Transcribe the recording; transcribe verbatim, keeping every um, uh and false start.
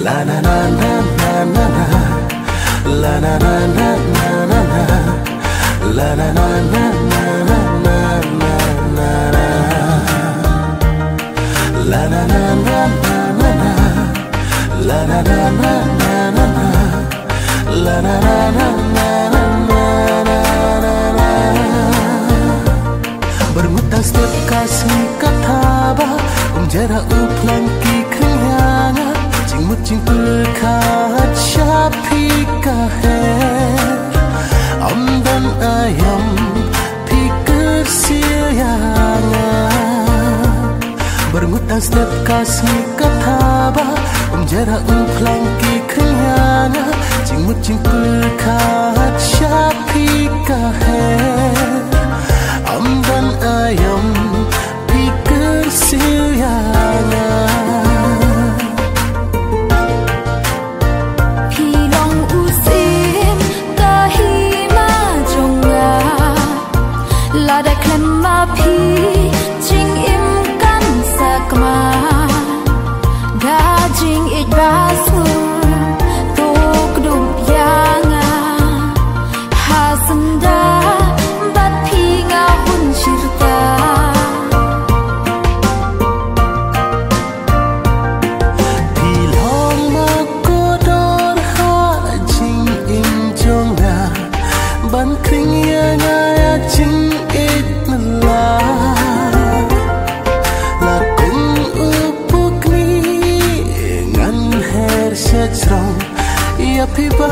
La na na na na na na. La na na na na na na. La na na na na na na na. La na na na na na na. La na na na na na na. La na na na na na na. Byrngutang step ka sngi ka thaba, um jara u phlang ki khriang ïa nga. Jingmut jingpyrkhat sha phi ka her, ym don aïom phi kyrsiew ïa nga. Byrngutang step ka sngi ka thaba, um jara u phlang ki khriang ïa nga. Jingmut jingpyrkhat sha phi ka her, ym don aïom phi kyrsiew ïa nga. Phi long u syiem ka hima jong nga. Lada khlem ma phi jingim kan sakma. Da jingïeit ba sngur to kdup ïa nga. Ha syndah bad phi nga hun shirta. Phi long ma kordor ha jingim jong nga, ban khring ïa nga ïa jingïeit na la. La kum u pukni ngan her sha jrong, ïa phi ba